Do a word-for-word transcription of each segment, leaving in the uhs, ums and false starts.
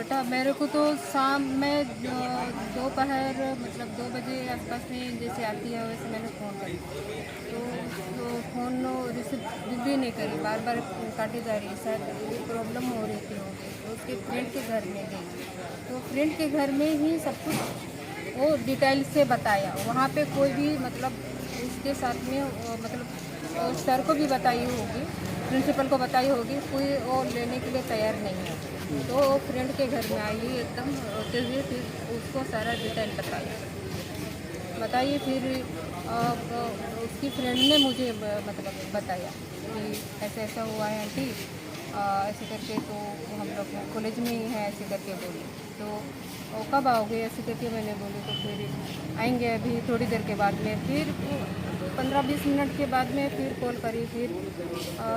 तो मेरे को तो शाम में, अ, दोपहर, मतलब, दो बजे आसपास में जैसे आती है, वैसे मैंने फ़ोन करी। तो, तो फ़ोन रिसीव भी नहीं करी, बार बार काटी जा रही है। शायद ये प्रॉब्लम हो रही थी होगी, तो उसके फ्रेंड के घर में गई। तो फ्रेंड के घर में ही सब कुछ वो डिटेल से बताया। वहाँ पे कोई भी, मतलब, उसके साथ में, अ, मतलब, और सर को भी बताई होगी, प्रिंसिपल को बताई होगी, कोई वो लेने के लिए तैयार नहीं है। तो वो फ्रेंड के घर में आई एकदम रोते हुए, फिर उसको सारा डिटेल बताया। बताइए फिर, अ, उसकी फ्रेंड ने मुझे ब-, मतलब, बताया कि ऐसा ऐसा हुआ है आंटी, अ, ऐसे करके, तो हम लोग कॉलेज में ही है, ऐसे करके बोली। तो "ओ, कब आओगे?" ऐसे करके मैंने बोली, तो फिर "आएंगे अभी थोड़ी देर के बाद में।" फिर पन्द्रह बीस मिनट के बाद में फिर कॉल करी, फिर, अ,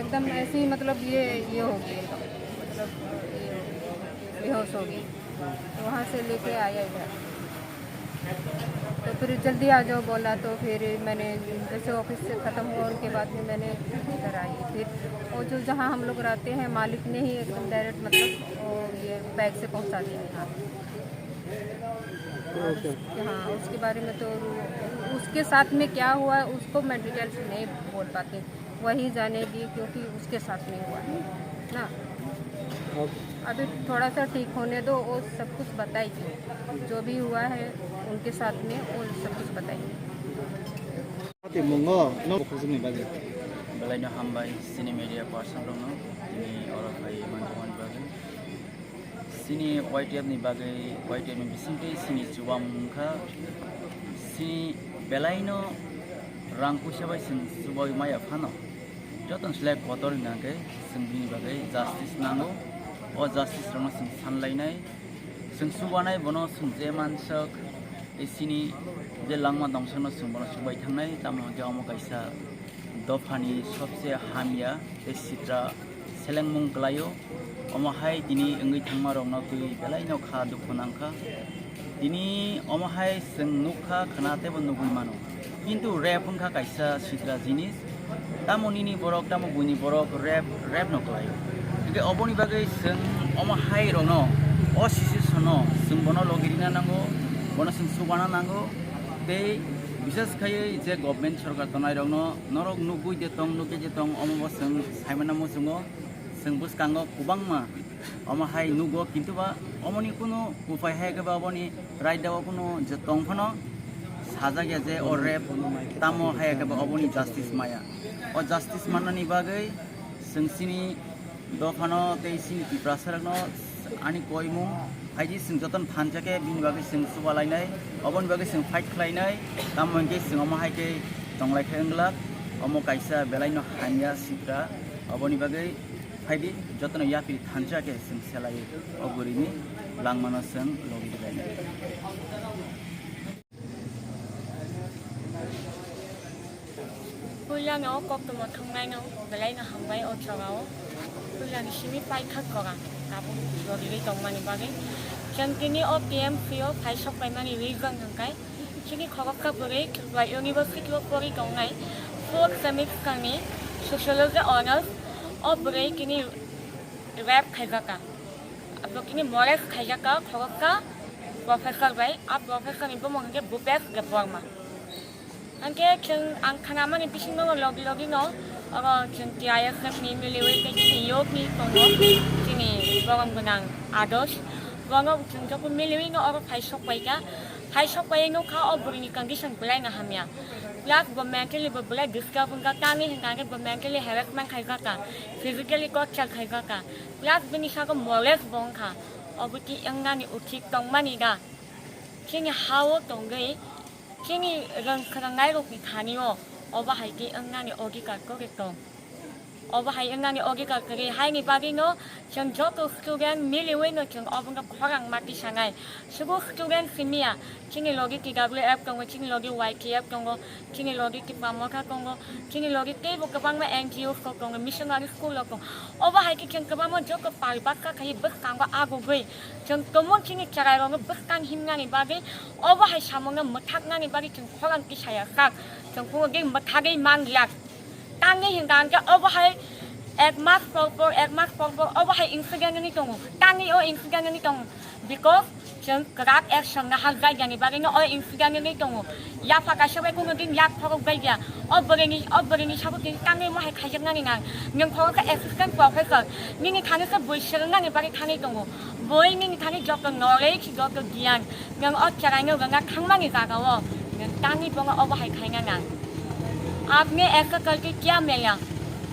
एकदम ऐसे ही, मतलब, ये, ये हो गई एकदम, मतलब, ये हो गई, बेहोश हो गई। तो वहाँ से लेके आया इधर। तो फिर जल्दी आ जाओ बोला, तो फिर मैंने जैसे ऑफिस से ख़त्म हुआ, उनके बाद में मैंने इधर आई। फिर वो जो, जहाँ हम लोग रहते हैं, मालिक ने ही एकदम डायरेक्ट, मतलब, वो ये बैग से पहुँचा दिया यहाँ। और उस-, हाँ, उसके बारे में तो, उसके साथ में क्या हुआ, उसको मैं डिटेल से नहीं बोल पाती, वही जानेगी, क्योंकि उसके साथ में हुआ है ना। अभी थोड़ा सा ठीक होने दो, वो सब कुछ बताएगी, जो भी हुआ है उनके साथ में, वो सब कुछ बताएगी। Ati mungo no khosongni bagwi. Belai no hambai chini media person rokno tini oro phai manthokmani bagwi. Chini Y T F ni bagwi, Y T F ni bisingtwi chini chubamung wngkha. Chini belai no rang puisa bai chwng chubaui maya phano, jotono slai kotor hwnkha khe chwng bini bagwi justice nango. O justice rokno chwng sanlainai. Chwng chubanai bono chwng je mansok, tei chini je langma dongsokno chwng bono chubai thangnai, tamo hwnkhe omo kaisa dophani sobse hamya tei sitra selengmung kwlaio. Omo hai tini wngwi thangma rokno twi belai no kha dukhu nangkha. Tini omo hai chwng nukha, khna teibo nugwi mano. Kintu rape wngkha kaisa sitra jinis. Tamo nini borok, tamo buini borok rape, rape no kwlaio. Hingke oboni bagwi chwng omo hai rokno, o situation no chwng bono logi rina nango, bono chwng chubana nango. Tei bisas khaiwi je government sorkar tongnai rokno, norok nugwi de tong, nugwi de tong, omo bo chwng saimano muchungo, chwng bwskango kwbangma omo hai nugo, kintu ba omoni kunu upai hai khe ba oboni raida o kunu je tong phano sajak ya je o rape tamo hai khe ba oboni justice maya. O justice mannani bagwi chwng chini dophano tei chini Tiprasa rokno ani koimung phaidi chwng jotono thansa khe bini bagwi chwng chuba lainai, oboni bagwi chwng fight khlainai, tamo hwnkhe chwng omo hai khe tonglai khe wng glak, omo kaisa belai no hamya sitra, oboni bagwi phaidi jotono yapri thansa khe chwng selai o bwrwini langmano chwng logi rwlainai. Puilano koktwma thwngnaino belaino hambai o jagao. Puilani simi paithak koran tabuk rogirwi tongmani bagwi. Chwng tini o T M C o phaisok paimani reason hwnkhe chini khoroksa bwrwi Tripura University o pori tongnai fourth semester ni Sociology Honours o bwrwi tini rape khaijaka. Abo tini molest khaijaka khoroksa professor bai. A professor ni bumung hwnkhe Bhupesh Debbarma. Hwnkhe chwng ang khnamani bisingo logi logi no oro chwng T I S F ni miliwi tei chini youth ni tongo chini borom gwnang Ados. Bono chwng joto miliwi no oro phai sok paikha. Phai sok pai nukha o bwrwini condition belai no hamya. Plus bo mentally bo belai disturb wngkha, tamni hwnkha hwnkhe bo mentally harassment khaijaka, physically torture khaijaka. Plus bini sago molest bo wngkha. Obo twi wngnani uchit tongmani da? Chini ha-o tongwi chini rwng khwrwngnairokni thani-o obo hai twi wngnani odhikar kwrwi tong. Obo hai wngnani odhikar kwrwi haini bagwino chwng joto student miliwino chwng obono khorang ma tisanai. Sugu student simiya, chini logi T W F tongo, chini logi Y T F tongo, chini logi Tipra Motha tongo, chini logi teibo kwbangma N G Os rok tongo, missionary school rok tongo. Obo hai khe chwng kwbangma joto pal baksa khai bwskango agugwi chwng tumung chini chwrairokno bwskang himnani bagwi obo hai samungno mwthaknani bagwi chwng khorang tisaya sak, chwng phungo tei mwthagwi manglak. Tamni hwnkha hwnkhe obo hai Ek mas por por, ek mas por por, obo hai incident wngwi tongo. Tangwi o incident wngwi tongo. Because chwng kwrak action nahar jaigani bagwino o incident wngwi tongo. Yapha kaisa bai kuno din yak phorok jaiya. O bwrwini, o bwrwini sabo tini tangwi mohai khaijaknani nang. Nwng phorok khe assistant professor. Nini thani se bui swrwngnani bagwi thangwi tongo. Bui nini thani joto knowledge, joto giyan. Nwng o cheraino rwna thangmani jagao nwng tangwi bono obo hai khaina nang. आपने ऐसा करके क्या मिला?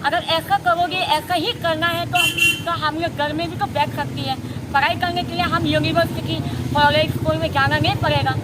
अगर ऐसा करोगे, ऐसा ही करना है तो, तो हम लोग घर में भी तो बैठ सकती है। पढ़ाई करने के लिए हम यूनिवर्सिटी, कॉलेज, स्कूल में जाना नहीं पड़ेगा।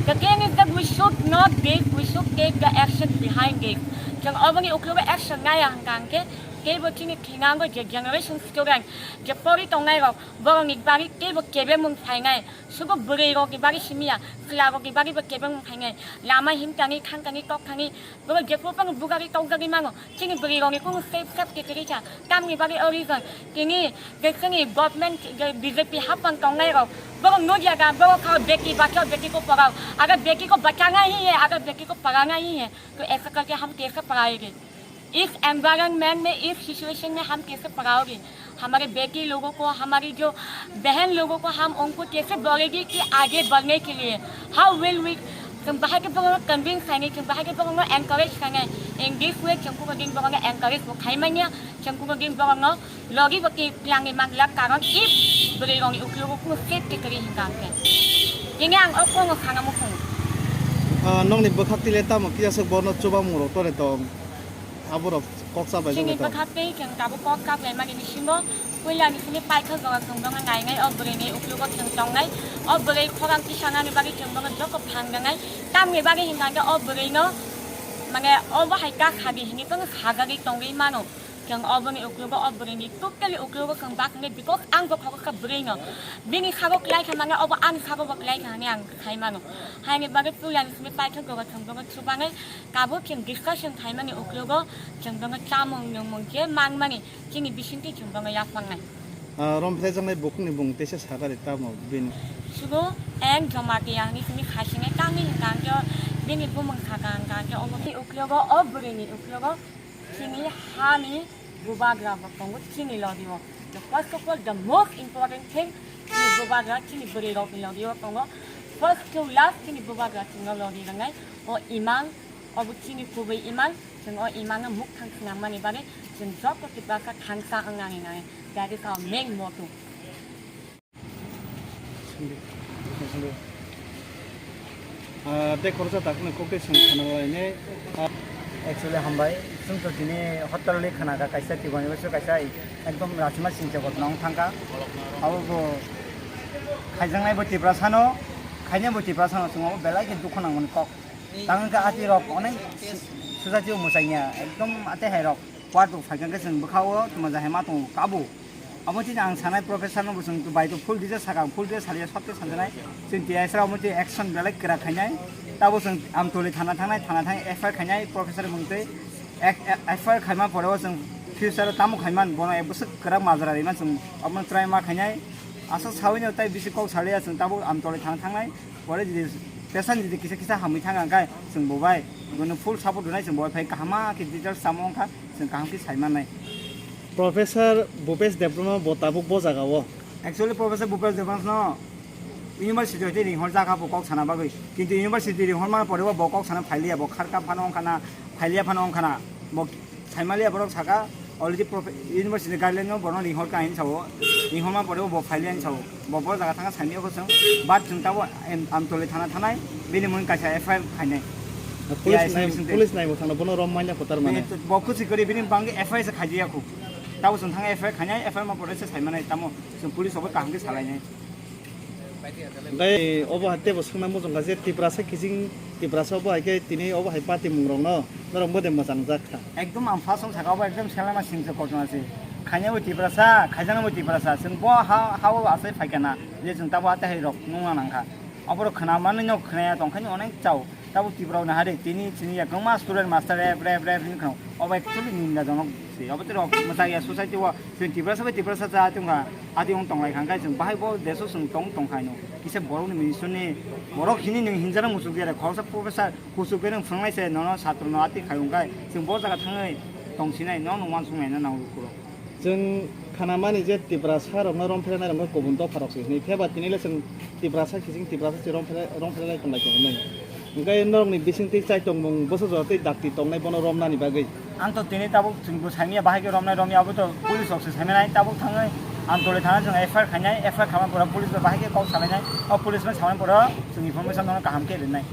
The thing is that we should not this, we should take the action behind this. Chwng oboni uklogo action naya hwnkha hwnkhe, teibo chini thinango je generation student, je pori tongnai rok, borokni bagwi teibo kebengmung phainai. Sugo bwrwi rokni bagwi simiya, chwla rokni bagwi bo kebengmung phainai. Lama himtani, thangtani, toktani, borok jephuru phano bugari tokjagwi mano. Chini bwrwi rokni kunu safe, safety kwrwi kha. Tamni bagwi o reason, tini je chini government je B J P hapang tongnai rok, borok nukya kha, borok kha beti bachao, beti ko padhao. Agar beti ko bachana hi hai, agar beti ko padhana hi hai, to aisa karke hum kaise padhayenge? इस एनवायरनमेंट में, इस सिचुएशन में हम कैसे पढ़ाओगे? हमारे बेटी लोगों को, हमारी जो बहन लोगों को हम उनको कैसे बोलेगी कि आगे बढ़ने के लिए? How will we? Chwng bahai khe bono convince khainai, chwng bahai khe bono encourage khainai. In this way, chwng kuno din bono encourage bo khaimanya, chwng kuno din bono logi bo tei twlangwi manglak, karon if bwrwi rokni uklogo kuno safety kwrwi hwnkha hwnkhe. Tini ang o kokno sana muchungo. Ah, nokni bwkhak tile tamo kisa swk bono chubamung rok tore tong? Aborok kok chabai Chini bagwi tong. Bwkha tei chwng tabuk kok chaplaimani bisingo puilani simi paithak jora chwng bono nainai, o bwrwini uklogo chwng tongnai, o bwrwi khorang tisanani bagwi chwng bono joko phanganai, tamni bagwi hwnkha hwnkhe o bwrwino, mane, obo hai ta sadi hinwi bono sajagwi tongwi mano. Chwng oboni uklogo o bwrwini totally uklogo chwng baknai, because ang bo khoroksa bwrwino, bini sabo kwlai kha mane obo ani sabo bo kwlai kha hinwi ang sai mano. Haini bagwi puilani simi paithak jora chwng bono chubanai. Tabuk chwng discussion khaimani uklogo chwng bono chamung nwngmung je mangmani chini bisingtwi chwng bono yaphangnai. Ah, rom phaijaknai bukhukni bung teisa sakari tamo bini. Sugo N Jamatia hinwi simi khaisinai tamni hwnkha hwnkhe bini bumung saka hwnkha hwnkhe obo uklogo o bwrwini uklogo chini hani bubagra bo tongo chini logio. The first of all, the most important thing, chini bubagra chini bwrwi rokni logio tongo. First to last chini bubagra chwngno logi rwnai. O imang, obo chini kubui imang, chwng o imangno mukthang swnam mani bagwi chwng joto Tiprasa thangsa wngnani nangnai. That is our main motto. Ah, tei khoroksa takhukni kok tei swng khna lainai. Ah, actually, hambai. Chwng to tini hotel ni khna kha kaisa Tiprani bwswk kaisa ekdom rachima singcha ghotona wng thang kha. Abo bo khaijaknai bo Tiprasano, khainai bo Tiprasano chwng abo belai khe dukhu nangmani kok. Tang wngkha ati rok onek society o mwchangya ekdom ate hai rok. Kuat rok phaikha khe chwng bwkha o tuma jahai ma tongo kabo. Abo chini ang sanai professor no bo chwng bai to full detail sakha, full detail saliya sotte sanjanai. Chwng T S rok omo twi action belai kwrak khainai. Tabo chwng Amtoli thana thangnai, thana thang F I R khainai professor mung twi. F I R khaima pore o chwng future o tamo khaiman bono ek bwswk kwrak majra riman chwng omo try ma khainai. Asa sawi no tai bisi kok saliya chwng tabo Amtoli thana thangnai. Pore jodi pesan jodi kisa kisa hamwi thang ang khe chwng bo bai bono full support rwnai chwng bo bai phai kaham ma khe details samo wngkha. Chwng kaham khe sai mannai. Professor Bhupesh Debbarma bo tabuk bo jaga o. Actually, Professor Bhupesh Debbarma no university hoite ringhor jakha bo kok sana bagwi. Kintu university ringhor mana pore bo kok sana phailiya, bo kharka phano wngkhana, phailiya phano wngkhana. Bo saimaliya borok saka, already profe-, university guideline no bono ringhor kha hinwi sao. Ringhor ma pore bo phailiya hinwi sao. Bo, bo jaga thangkha saimaya kho chwng, but chwng tabo em, Amtoli thana thanai, bini mung kaisa F I R khainai. Police T I S nai, bising twi. Police nai bo thangna bono rom manya kotor mane. Bini bo kuchi kwrwi bini bangwi F I R se khaijakya khu. Tabo chwng thang F I R khainai, F I R ma pore se saimanai tamo chwng police obo kaham khe salainai. Gai obo hai tebo swngna muchung kha je Tiprasa kiching Tiprasa obo hai khe tini obo hai party mung rok no norok bo de mwchang jak kha. Ekdom ang first song saka obo ekdom selama singcha kochma se. Khaina bo Tiprasa, khaijana bo Tiprasa. Chwng bo ha, ha o asai phaikha na. Je chwng tabo atahai rok nungna nangkha. Oborok khna manwi no khnaya tongkhaini onek chao. Tabo Tipra o nahari tini chini ya kwbangma student master rep, rep, rep hinwi khna. Obo actually ninda jonok se. Obo tei rok mwchang ya society o chwng Tiprasa bai Tiprasa cha tongkha. Adi wng tonglai kha khe chwng bahai bo deso chwng tong tongkha ino. Kisa borok ni mission ni borok hini nwng hinjana muchuk ya khoroksa professor Kuchuk bereng phwrwngnai se nono satro no ati khai wngkha. Chwng bo jaga thangwi Tongsinai no no wansuknai no nang lukurok. Chwng khanamani je Tiprasa rokno romphelainai rokno kubun dopha rok se hinwi pheba tini le chwng Tiprasa khe chwng Tiprasa se romphela romphela lai tonglai tongo nai. Hwnkhe norokni bisingtwi chaitongmung bwsa jora tei dakti tongnai bono romnani bagwi. Ang to tini tabuk chwngbo saimanya bahai khe romnai romya abo to police rok se saimanai tabuk thangwi ang tole thangna chwng F I R khainai F I R khamani pore police bai bahai khe kok salainai o police bai samani pore chwng information no kaham khe rinai.